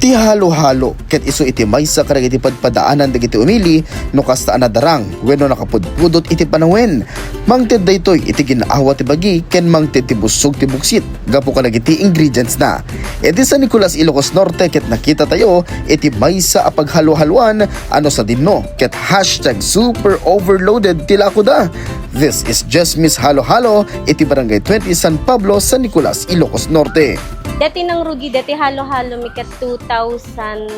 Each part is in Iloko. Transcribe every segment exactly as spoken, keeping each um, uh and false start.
Ti halo-halo ket isu iti maysa kadagiti padpadaanan dagiti umili no kasta a nadarang wenno nakapudpudot iti panawen. Mangted daytoy iti gin-awa ti bagi ken mangted ti busog ti buksit gapu kadagiti ingredients na. Iti San Nicolas, Ilocos Norte ket nakita tayo iti maysa a paghalo-haloan a no sadino ket hashtag super overloaded ti lakoda. This is Just Miss Halo Halo iti Barangay twenty San Pablo, San Nicolas, Ilocos Norte. Deti nangrugi, deti halo-halo mi ket two thousand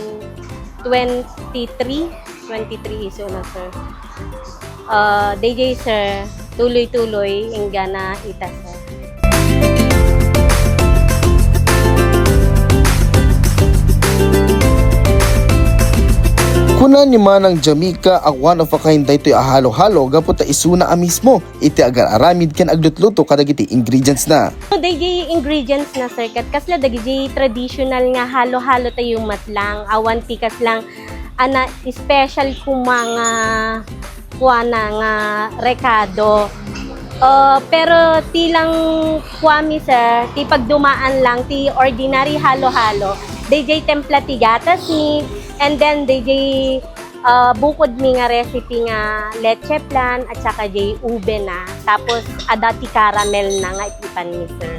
twenty-three, twenty-three isu na, sir. Ah, D J, sir, tuloy-tuloy, inggana ita, sir. Kuna ni Manang Jamaica a one of a kind daytoy a halo-halo gapu ta isuna a mismo iti agar-aramid ken aglutluto kadagiti ingredients na. So, dayjay ingredients na, sir, ket kasla dagiti traditional nga halo-halo tayo met lang, awan ti kaslang ana special koma nga kuana nga rekado. Uh, pero ti lang kuami, sir, ti pagdumaan lang ti ordinary halo-halo. Dayjay templa ti gatas mi, and then dayjay ah, bukod mi nga recipe nga leche flan at saka jay ube na. Tapos, adda ti caramel na nga ipipan mi, sir.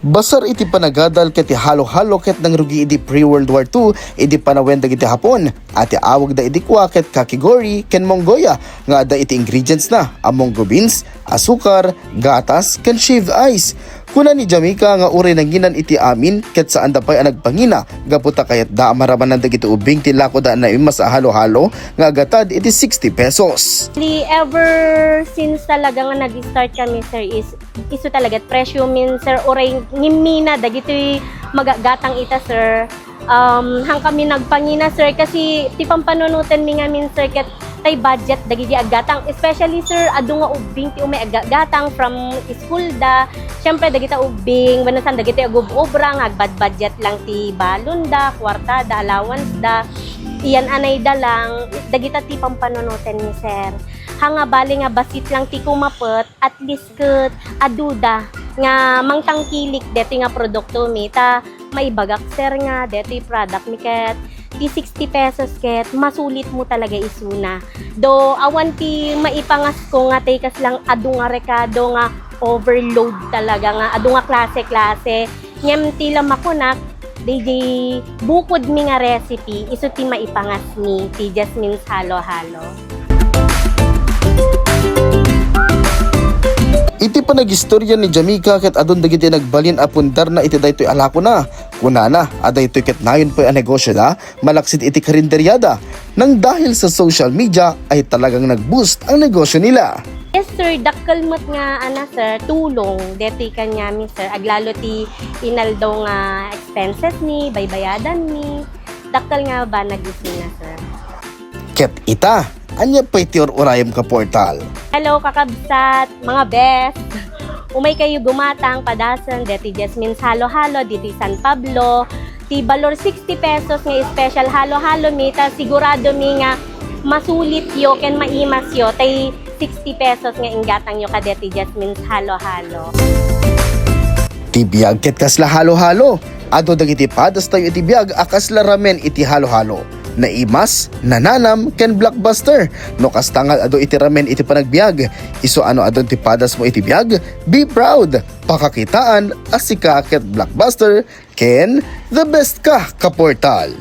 Basar iti panagadal ket ti halo-halo ket nangrugi idi pre-World War two, idi panawen dagiti Hapon. A ti awagda idi kua ket kakigori ken monggoya nga adda iti ingredients na a munggo beans, asukar, gatas, ken shaved ice. Kuna ni Jamaica nga uray nanginan iti amin ket saanda pay a nagpangina gapu ta kayatda a maramanan dagiti ubbing ti lakoda a naimas a halo-halo nga agatad iti sixty pesos. Di ever since talaga nga nag-start kami, sir, is isu talaga presyo min, sir, uray ngimmina dagitoy magagatang ita, sir. Um, han kami nagpangina, sir, kasi ti pampanunoten mi ngamin, sir, ket tay budget dagiti aggatang, especially, sir, adu nga ubbing ti umay aggatang from school da. Siyempre, dagita ubbing, wenno saan dagiti agub-obra nga agbad-budget lang ti balon da, kwarta da, allowance da, iyan anay da lang, dagita ti pampanunoten mi, sir. Ha nga bali nga basit lang ti kumapet, at least ket aduda nga mangtangkilik deti nga produkto mi ta maibagak, sir, nga deti product mi ket ti sixty pesos ket masulit mo talaga isuna. Do awan ti maipangasko nga tay kaslang adu nga rekado nga overload talaga nga adu nga klase-klase. Ngem ti la makunak, dayjay bukod mi nga recipe, isu ti maipangas mi ti Jasmine's Halo-Halo. Iti panagistorya ni Jamaica ket adun dagiti nagbalin a pundarna iti daytoy a lakona. Kunana a daytoy ket nayon pay a negosyo da, malaksid iti karinderiada. Nang dahil sa social media ay talagang nag-boost ang negosyo nila. Yes, sir. Dakkel met nga, ana, sir, tulong deti kaniami, sir. Aglalo ti inaldaw nga expenses mi, baybayadan mi. Dakkel nga banag isuna, sir. Ket ita, ania pay ti ur-urayem, kaportal? Hello, kakabsat, mga best. Umay kayo gumatang, padasen, deti Jasmine's Halo-Halo, diti San Pablo. Ti balor sixty pesos nga special halo-halo mi, ta sigurado mi nga masulit yo ken maimas yo tay sixty pesos nga inggatang yo kadeti Jasmine's Halo-Halo. Ti biag ket kasla halo-halo. Adu dagiti padas tayo iti biag a kasla ramen iti halo-halo. Naimas, nananam, ken blockbuster. No kasta nga adu iti ramen iti panagbiag, isu a no adun ti padas mo iti biag, be proud. Pakakitaan a sika ket blockbuster ken the best ka, kaportal.